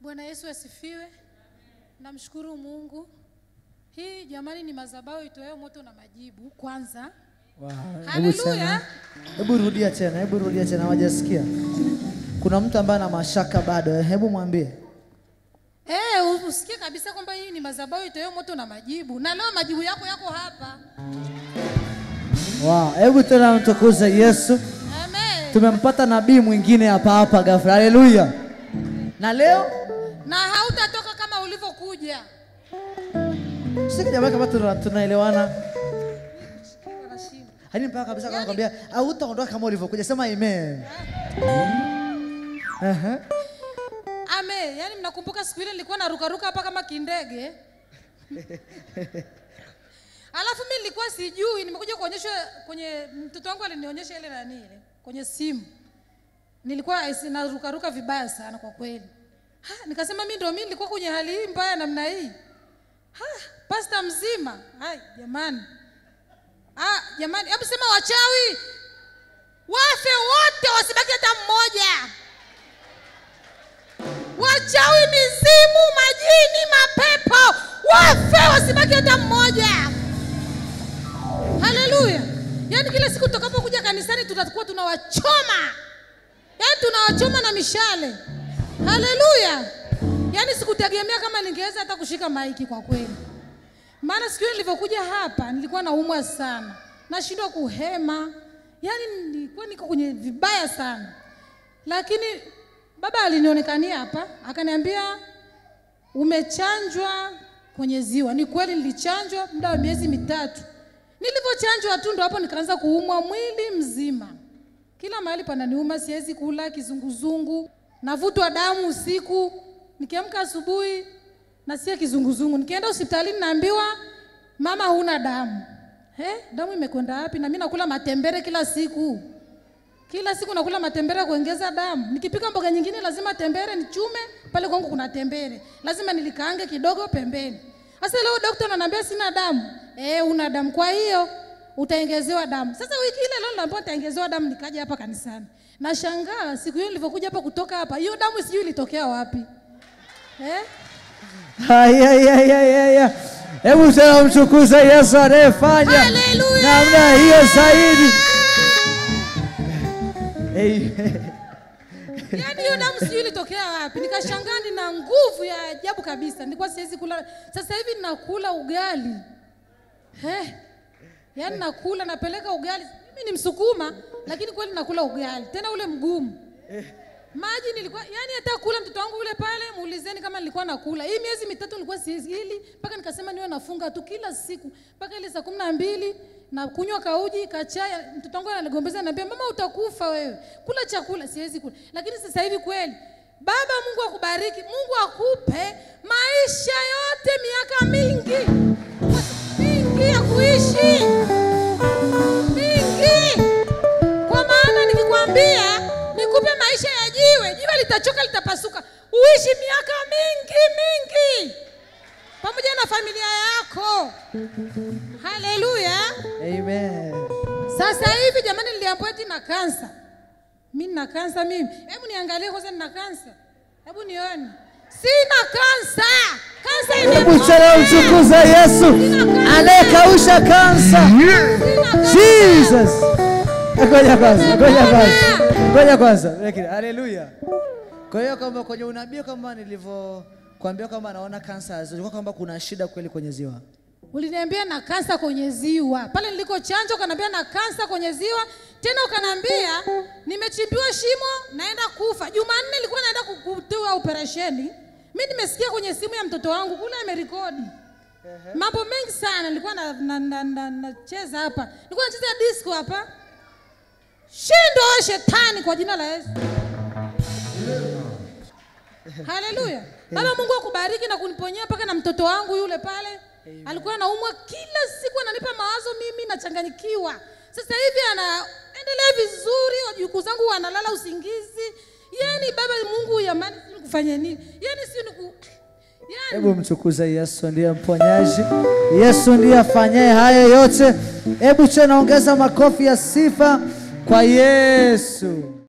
Bwana Yesu asifiwe. Namshukuru Mungu. Hii jamani ni madhabahu itoayo moto na majibu kwanza. Wow. Haleluya. Hebu rudia tena, hebu rudia tena, hawajasikia. Kuna mtu ambaye ana mashaka bado, hebu mwambie. Usikie kabisa kwamba hii ni madhabahu itoayo moto na majibu. Na leo majibu yako yako hapa. Wow, hebu tena mtukuze Yesu. Amen. Tumempata nabii mwingine hapa hapa ghafla. Haleluya. Na leo na hautatoka kama ulivyokuja. Sisi jamaa kama tunaelewana. Hadi mpaka kabisa kama nakwambia hautaondoka kama ulivyokuja. Sema amen. Amen. Yaani mnakumbuka siku ile nilikuwa naruka ruka hapa kama kindege. Alafu mimi nilikuwa sijui, nimekuja kuonyeshwa kwenye mtoto wangu alinionyesha ile nani ile kwenye simu. Nilikuwa naruka ruka vibaya sana kwa kweli. Ha, nikasema mimi ndio mimi nilikuwa kwenye hali hii mbaya namna hii. Ha, pastor mzima. Hai, jamani. Ah, jamani, hebu sema wachawi wafe wote wasibaki hata mmoja. Wachawi, mizimu, majini, mapepo, wafe wasibaki hata mmoja. Haleluya. Yaani kila siku tutakapokuja kanisani tutakuwa tunawachoma. Yaani tunawachoma na mishale. Haleluya. Yaani sikutegemea kama ningeweza hata kushika maiki kwa kweli. Maana siku ile nilipokuja hapa nilikuwa naumwa sana. Nashindwa kuhema. Yaani nilikuwa niko kwenye vibaya sana. Lakini baba alinionekania hapa, akaniambia umechanjwa kwenye ziwa. Ni kweli nilichanjwa muda wa miezi 3. Nilipochanjwa tu ndo hapo nikaanza kuumwa mwili mzima. Kila mahali pananiuma, siwezi kula, kizunguzungu, navutwa damu usiku, nikiamka asubuhi nasikia kizunguzungu. Nikienda hospitalini naambiwa mama huna damu. Damu imekwenda wapi? Na mimi nakula matembere kila siku. Kila siku nakula matembere kuongeza damu. Nikipika mboga nyingine lazima tembere nichume, pale kwangu kuna tembere. Lazima nilikaange kidogo pembeni. Sasa leo daktari ananiambia sina damu. Una damu, kwa hiyo utaongezewa damu. Sasa wiki ile leo naambiwa nitaongezewa damu, nikaja hapa kanisani. Nashangaa siku hiyo nilipokuja hapa kutoka hapa, hiyo damu sijui ilitokea wapi. Haya. Hebu tena mtukuze Yesu anayefanya namna hiyo zaidi. Yaani hiyo damu sijui ilitokea wapi. Nikashangaa nina nguvu ya ajabu kabisa. Nilikuwa siwezi kula. Sasa hivi nakula ugali. Yaani nakula, napeleka ugali. Mimi ni Msukuma lakini kweli nakula ugali. Tena ule mgumu. Maji nilikuwa yani hata kula mtoto wangu yule pale muulizeni kama nilikuwa nakula. Hii miezi 3 nilikuwa siwezi ili mpaka nikasema niwe nafunga tu kila siku mpaka ile saa 12 na kunywa kauji kachai. Mtoto wangu ananigombeza ananiambia mama utakufa wewe. Kula chakula, siwezi kula. Lakini sasa hivi kweli Baba Mungu akubariki, Mungu akupe maisha yote, miaka mingi. Mingi ya kuishi. Mingi. Kwa maana nikikwambia nikupe maisha ya jiwe, jiwe litachoka litapasuka. Uishi miaka mingi mingi pamoja na familia yako. Haleluya. Amen. Sasa hivi jamani niliambiwa eti na kansa. Mimi nina kansa mimi. Hebu niangalie kwanza nina kansa. Hebu nione. Sina kansa. Kansa imepona. Hebu tena mtukuze Yesu anayekausha kansa. Jesus. Ngoja kwanza, ngoja kwanza. Ngoja kwanza. Haleluya. Kwa hiyo kama kwenye unabii kama nilivyokuambia kama naona kansa, ilikuwa kwamba kuna shida kweli kwenye ziwa. Uliniambia na kansa kwenye ziwa. Pale niliko chanjo ukaniambia na kansa kwenye ziwa. Tena ukaniambia nimechimbiwa shimo naenda kufa. Jumanne nilikuwa naenda kutoa operesheni. Mimi nimesikia kwenye simu ya mtoto wangu kule amerekodi. Mambo mengi sana nilikuwa na nacheza hapa. Nilikuwa nacheza disco hapa. Shindo shetani kwa jina la Yesu. Haleluya. Baba Mungu akubariki na kuniponyea mpaka na mtoto wangu yule pale. Alikuwa anaumwa kila siku ananipa mawazo mimi nachanganyikiwa. Sasa hivi anaendelea vizuri, wajukuu zangu wanalala usingizi. Yaani Baba Mungu yamani kufanya nini? Yaani si niku yaani. Hebu mtukuze Yesu ndiye mponyaji. Yesu ndiye afanyaye haya yote. Hebu tena ongeza makofi ya sifa kwa Yesu.